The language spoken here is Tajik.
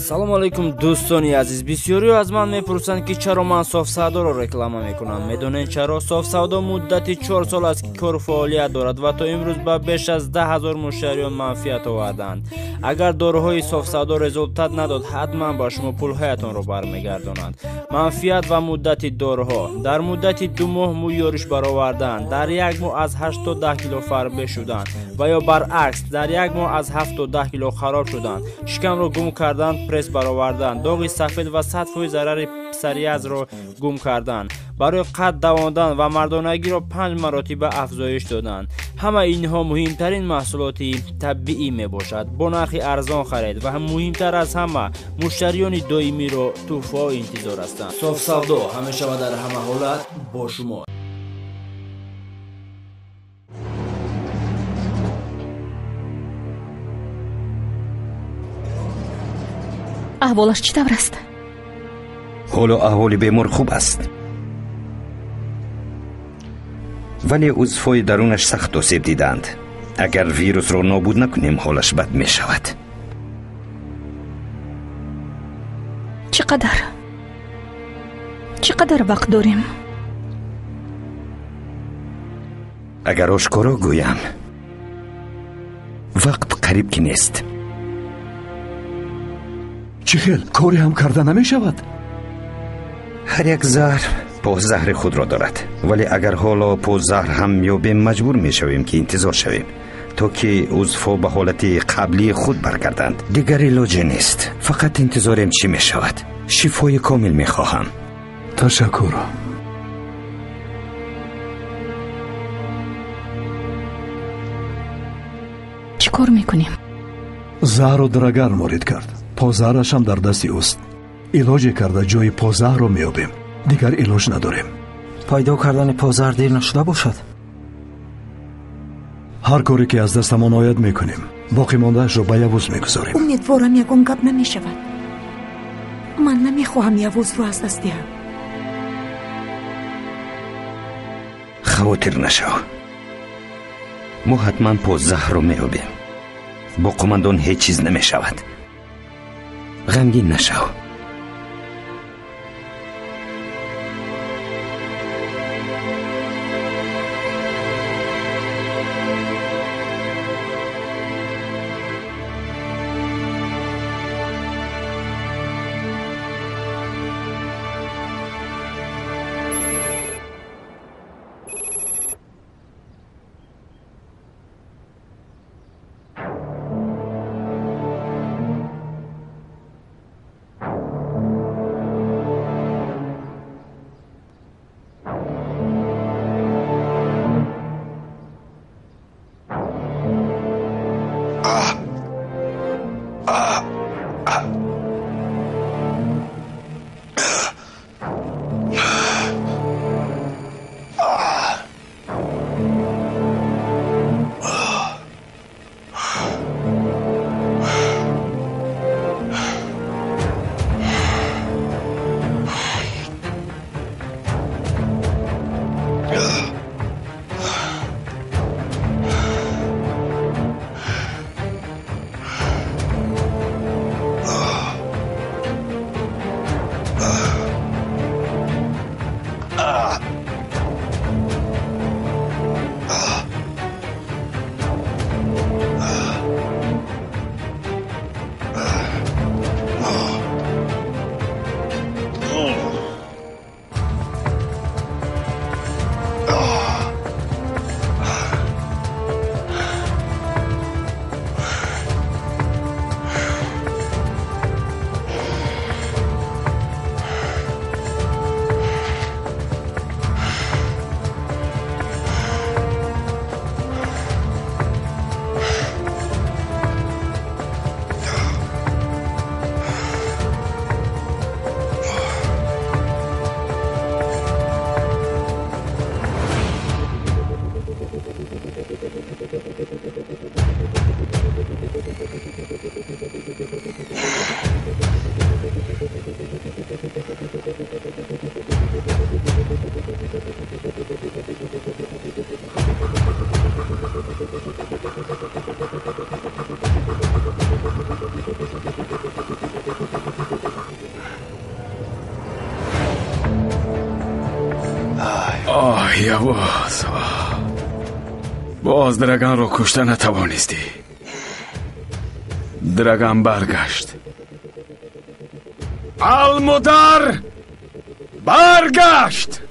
Салом алейкум дӯстони азиз. Бисёриҳо аз ман мепурсанд, ки чаро ман Софсавдоро реклама мекунам. Медонед чаро? Софсавдо муддати 4 сол аст, ки кору фаъолият дорад ва то имрӯз ба беш аз 10 000 муштариён манфиат оварданд. Агар доруҳои Софсавдо результат надод, ҳатман ба шумо пулҳоятонро бармегардонанд. Манфиат ва муддати доруҳо. Дар муддати 2 моҳ мӯй ёриш баровардан, дар як моҳ аз 8 то 10 кило фарбе шудан ва ё баръакс дар як моҳ аз 7 то 10 кило хароб шудан, шикамро гум кардан, пресс баровардан, доғи сафед ва 100% зарари псориазро гум кардан, барои қад давондан ва мардонагиро 5 маротиба афзоиш додан. Ҳама инҳо муҳимтарин маҳсулоти табиӣ мебошад. Бо нархи арзон харед ва муҳимтар аз ҳама муштариёни доимиро тӯҳфаҳо интизор ҳастанд. Софсавдо ҳамеша ва дар ҳама ҳолат бо шумо. Аҳволаш чӣ тавр аст? Ҳоло аҳволи бемор хуб аст, вале узвҳои дарунаш сахт осеб дидаанд. Агар вирусро нобуд накунем, ҳолаш бад мешавад. Чӣ қадар? Чӣ қадар вақт дорем? Агар ошкоро гӯям, вақт қариб ки нест. Чӣ хел коре ҳам карда намешавад? Ҳар як заҳр позаҳри худро дорад, вале агар ҳоло позаҳр ҳам ёбем, маҷбур мешавем, ки интизор шавем, то ки узвҳо ба ҳолати қаблии худ баргарданд. Дигар илоҷе нест, фақат интизорем чӣ мешавад. Шифои комил мехоҳам. Ташаккур. Чӣ кор мекунем? Заҳрро Драгар ворид кард. Позаҳрашам дар дасти ӯст. Илоҷе карда ҷои позаҳрро меёбем. Дигар илоҷ надорем. Пайдо кардани позаҳр дер нашуда бошад? Ҳар коре ки аз дастамон ояд мекунем. Боқӣ мондаашро ба Явуз мегузорем. Умедворам ягон гап намешавад. Ман намехоҳам Явузро аз даст диҳам. Хавотир нашав. Мо ҳатман позаҳрро меёбем. Бо қумандон ҳеҷ чиз намешавад. Ғамгин нашав. Явоз, боз Драганро кушта натавонистӣ. Драган баргашт. Алмудар баргашт.